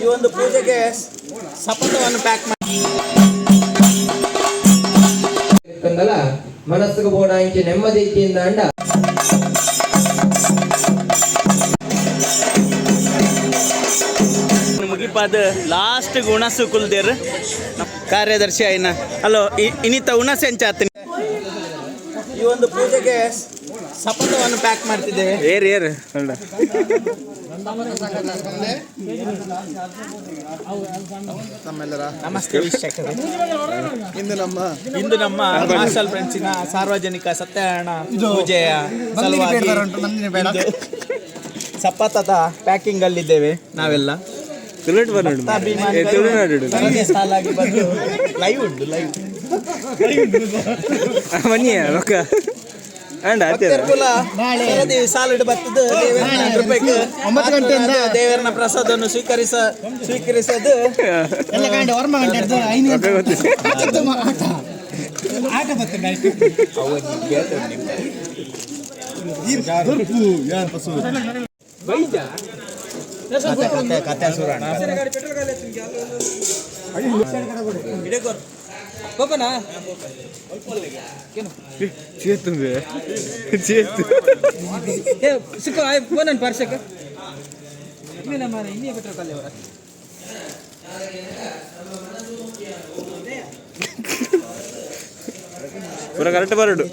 ಈ ಒಂದು ಪೂಜೆಗೆ ಸಪಥವನ್ನು ಪ್ಯಾಕ್ ಮಾಡಿ ಕಂದಲ ಮನಸ್ಸುಗೆ ಬೋಡಾಂಚಿ ನೆಮ್ಮದಿ ಇಚ್ಛೆಯಿಂದ ಅಂಡ. ಮುಗಿಪಾದ ಲಾಸ್ಟ್ ಉಣಸು ಕುಲ್ದೇರ್ ಕಾರ್ಯದರ್ಶಿ ಆಯ್ನ. ಹಲೋ, ಇನ್ನಿತ ಉಣಸು ಎಂಚಾತೀನಿ. ಈ ಒಂದು ಪೂಜೆಗೆ ಸಪಥವನ್ನು ಪ್ಯಾಕ್ ಮಾಡ್ತಿದ್ದೇವೆ. ಏರ್ ಏರ್. ನಮಸ್ತೆ ವೀಕ್ಷಕರೇ. ಇಂದು ನಮ್ಮ ಇಂದು ನಮ್ಮ ಮಾರ್ಷಲ್ ಫ್ರೆಂಡ್ಸಿನ ಸಾರ್ವಜನಿಕ ಸತ್ಯನಾರಾಯಣ ಪೂಜೆಯ ಸಲುವಾಗಿ ಇಂದು ಸಪಥದ ಪ್ಯಾಕಿಂಗ್ ಅಲ್ಲಿದ್ದೇವೆ ನಾವೆಲ್ಲ. ತುಳುನಾಡು ಬರೋಡು. ಭಕ್ತಾಭಿಮಾನಿಗಳು ತುಳುನಾಡು. ಸರದಿ ಸಾಲಾಗಿ ಬಂದು ಲೈವ್ ಉಂಟು, ಲೈವ್. ಬನ್ನಿ ಲೊಕ್ಕ ಅಂಡ. ಭಕ್ತರು ಕುಲ ಸರದಿ ಸಾಲಿಡು ಬತ್ತದು ದೇವರನ ಕೃಪೆಗೆ 9 ಗಂಟೆಯಿಂದ ದೇವರನ ಪ್ರಸಾದವನ್ನು ಸ್ವೀಕರಿಸೋದು. ಎಲ್ಲ ಗಂಟೆ ವರ್ಮ ಗಂಟೆ ಹಿಡ್ದು 5 ಗಂಟೆ ಆಟ ಆಟ ಬರ್ತದೆ. ಚೇತುಂಬೆ ಚೇತು. ಪೂರ ಕರೆಕ್ಟ್ ಬರಡು.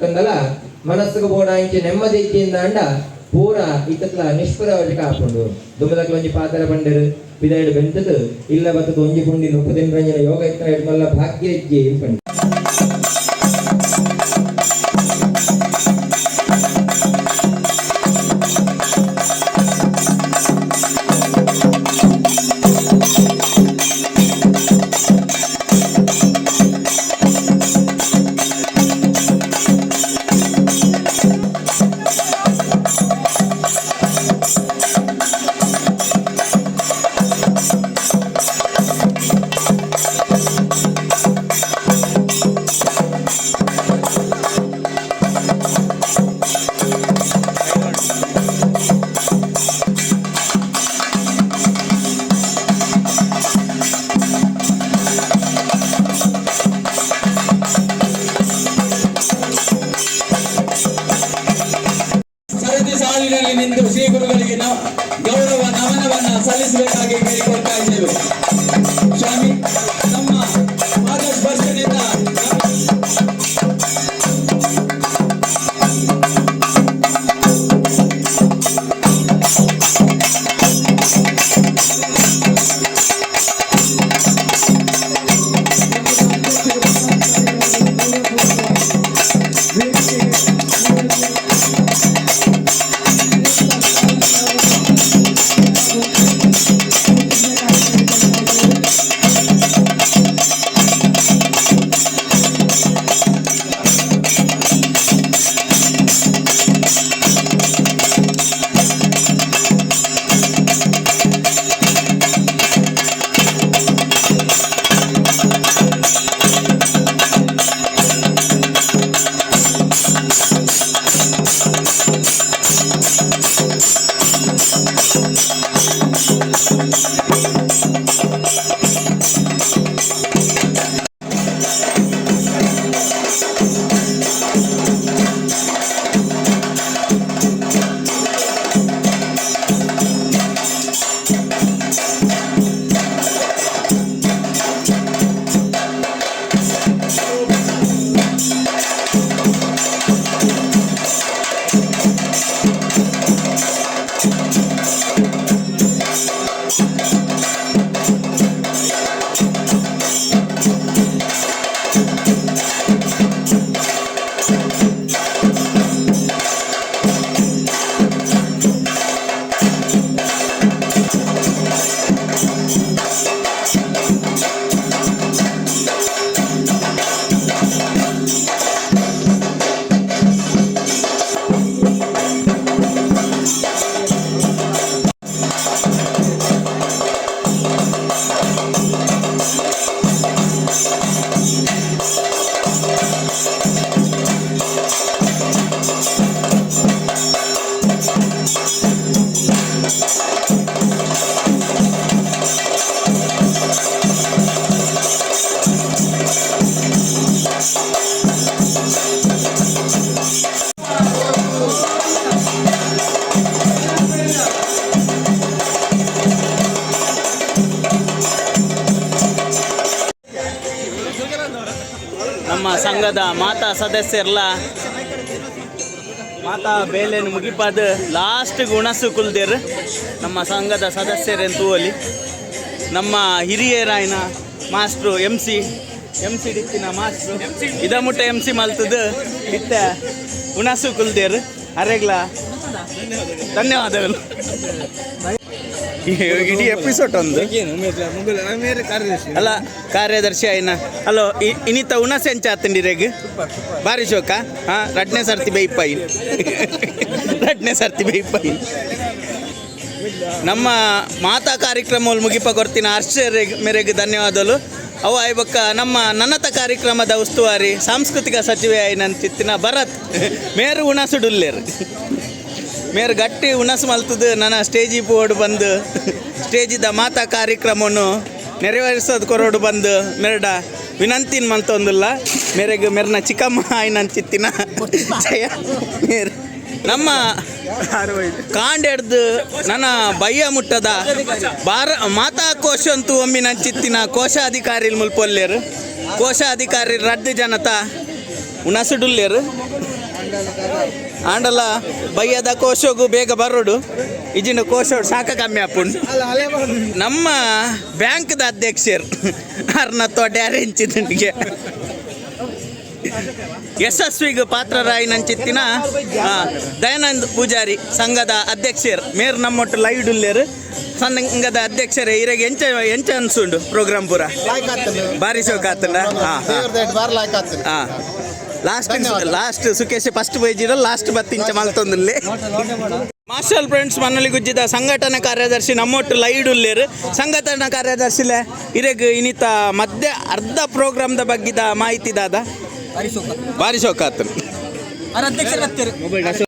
ಕಂದಲ ಮನಸ್ಸುಗೆ ಬೋಡಾಂಚಿ ನೆಮ್ಮದಿ ಇಚ್ಛೆಯಿಂದ ಅಂಡ ಪೂರ ಇತ್ತತ್ಲ ನಿಷ್ಪ್ರಯೋಜಕ ಆಪುಂಡು. ದುಂಬದಕ್ಲ ಒಂಜಿ ಪಾತರ ಪಂಡೆರು ಪಿದಾಯ್ಡು ಬೆಂತದು ಇಲ್ಲ ಬತ್ತದ ಒಂಜಿ ಪುಂಡಿ ನುಪ್ಪು ತಿನ್ರಂಜನ ಯೋಗ ಇತ್ತ ಮಲ್ಲ ಭಾಗ್ಯ ಇಜ್ಜಿ ಪಂಡಿ. ಸರದಿ ಸಾಲಿನಲ್ಲಿ ನಿಂತು ಶ್ರೀ ಗುರುಗಳಿಗೆ ನಾವು ಗೌರವ ನಮನವನ್ನ ಸಲ್ಲಿಸಬೇಕಾಗಿ ಕೇಳಿಕೊಳ್ತಾ ಇದ್ದೇವೆ. ಸ್ವಾಮಿ, ತಮ್ಮ ಪಾದ ಸ್ಪರ್ಶದಿಂದ ಸಂಘದ ಮಾತಾ ಸದಸ್ಯರ್ಲ ಮಾತಾ ಬೇಲೆನ್ ಮುಗಿಪಾದ ಲಾಸ್ಟ್ ಉಣಸು ಕುಲ್ದೇರ್. ನಮ್ಮ ಸಂಘದ ಸದಸ್ಯರೇನು ತೂವಲಿ. ನಮ್ಮ ಹಿರಿಯರಾಯಿನ ಮಾಸ್ಟ್ರು ಎಮ್ ಸಿ, ಎಮ್ ಸಿ ಡಿತ್ತಿನ ಮಾಸ್ಟ್ರು, ಇದ ಮುಟ್ಟ ಎಮ್ ಸಿ ಮಲ್ತದ್ದು ಇತ್ತ ಉಣಸು ಕುಲ್ದೇರ್. ಅರೆಗ್ಲ ಧನ್ಯವಾದಗಳು. ಇಡೀ ಎಪಿಸೋಡ್ ಒಂದು ಅಲ್ಲ, ಕಾರ್ಯದರ್ಶಿ ಆಯ್ನ. ಹಲೋ, ಇನ್ನಿತ ಉಣಸೆ ಎಂಚ ಆತಂಡಿರೇಗ್? ಬಾರಿ ಶೋಕ. ಹಾ, ರಡ್ನೇ ಸರ್ತಿ ಬೇಯ್ಪಾಯಿ, ರಡ್ನೇ ಸರ್ತಿ ಬೇಯ್ಪಾಯಿ. ನಮ್ಮ ಮಾತಾ ಕಾರ್ಯಕ್ರಮ ಮುಗಿಪ ಕೊರ್ತಿನ ಹರ್ಷ ಮೇರೆಗೆ ಧನ್ಯವಾದಗಳು. ಅವು ಆಯ್ಬಕ್ಕ ನಮ್ಮ ನನ್ನತ ಕಾರ್ಯಕ್ರಮದ ಉಸ್ತುವಾರಿ, ಸಾಂಸ್ಕೃತಿಕ ಸಚಿವೆ ಆಯ್ನಂಚಿತ್ತಿನ ಭರತ್ ಮೇರು ಉಣಸುಡುಲ್ಲೇರು. ಮೇರು ಗಟ್ಟಿ ಉಣಸು ಮಲ್ತದು ನನ್ನ ಸ್ಟೇಜಿ ಪೋಡು ಬಂದು ಸ್ಟೇಜಿದ ಮಾತಾ ಕಾರ್ಯಕ್ರಮವನ್ನು ನೆರವೇರಿಸೋದು ಕೊರೋಡು ಬಂದು ಮೆರಡ ವಿನಂತಿನ ಮಲ್ತೊಂದುಲ್ಲ. ಮೇರೆಗ್ ಮೆರ್ನ ಚಿಕ್ಕಮ್ಮ ಆಯ್ನಂಚಿತ್ತಿನ ಜಯ ಮೇರು. ನಮ್ಮ ಕಾಂಡೆಡ್ದು ನನ್ನ ಬಯ್ಯ ಮುಟ್ಟದ ಬಾರ ಮಾತಾ ಕೋಶ ಅಂತೂ ಒಮ್ಮೆ ನಂಚಿತ್ತಿನ ಕೋಶಾಧಿಕಾರಿ ಮುಲ್ಪೊಲ್ಲೇರು. ಕೋಶಾಧಿಕಾರಿ ರಡ್ಡು ಜನತ ಉಣಸುಡುಲ್ಲೇರು. ಆಂಡಲ ಬಯ್ಯದ ಕೋಶಗು ಬೇಗ ಬರೋಡು, ಇಜಿನ ಕೋಶ ಸಾಕ ಕಮ್ಮಿ ಆಪುಂಡು. ನಮ್ಮ ಬ್ಯಾಂಕ್ದ ಅಧ್ಯಕ್ಷರು ಅರ್ನ ತೊಡೆ ಅರೇಂಜಿದಂಡಿಗೆ ಯಶಸ್ವಿಗೆ ಪಾತ್ರರಾಯಿ ನಂಚಿತ್ತಿನ ದಯಾನಂದ್ ಪೂಜಾರಿ, ಸಂಘದ ಅಧ್ಯಕ್ಷರು ಮೇರ್ ನಮ್ಮೊಟ್ಟು ಲೈವ್ ಡುಲ್ಲೇರು. ಸಂಘದ ಅಧ್ಯಕ್ಷರೇ, ಇರೆಗೆ ಎಂಚ ಎಂಚ ಅನ್ಸುಂಡು ಪ್ರೋಗ್ರಾಮ್ ಪೂರ? ಬಾರಿ ಶೋಕ ಆತಂಡ. ಹಾ ಹಾ, ಲಾಸ್ಟ್ ಲಾಸ್ಟ್ ಸುಕೇಶ್ ಫಸ್ಟ್ ಬೈಜಿರ, ಲಾಸ್ಟ್ ಬತ್ತಿಂಚ ಮಲ್ತೊಂದುಲ್ಲೆ. ಮಾರ್ಷಲ್ ಫ್ರೆಂಡ್ಸ್ ಮನಲಿ ಗುಜ್ಜಿದ ಸಂಘಟನಾ ಕಾರ್ಯದರ್ಶಿ ನಮ್ಮೊಟ್ಟು ಲೈಡುಲ್ಲೇರು. ಸಂಘಟನಾ ಕಾರ್ಯದರ್ಶಿಲೆ, ಇರೆಗ್ ಇನ್ನಿತ ಮಧ್ಯ ಅರ್ಧ ಪ್ರೋಗ್ರಾಮ್ದ ಬಗ್ಗಿದ ಮಾಹಿತಿ ದಾದ? ಬಾರಿ ಶೋಕ ಆತನು. ಅಧ್ಯಕ್ಷರು.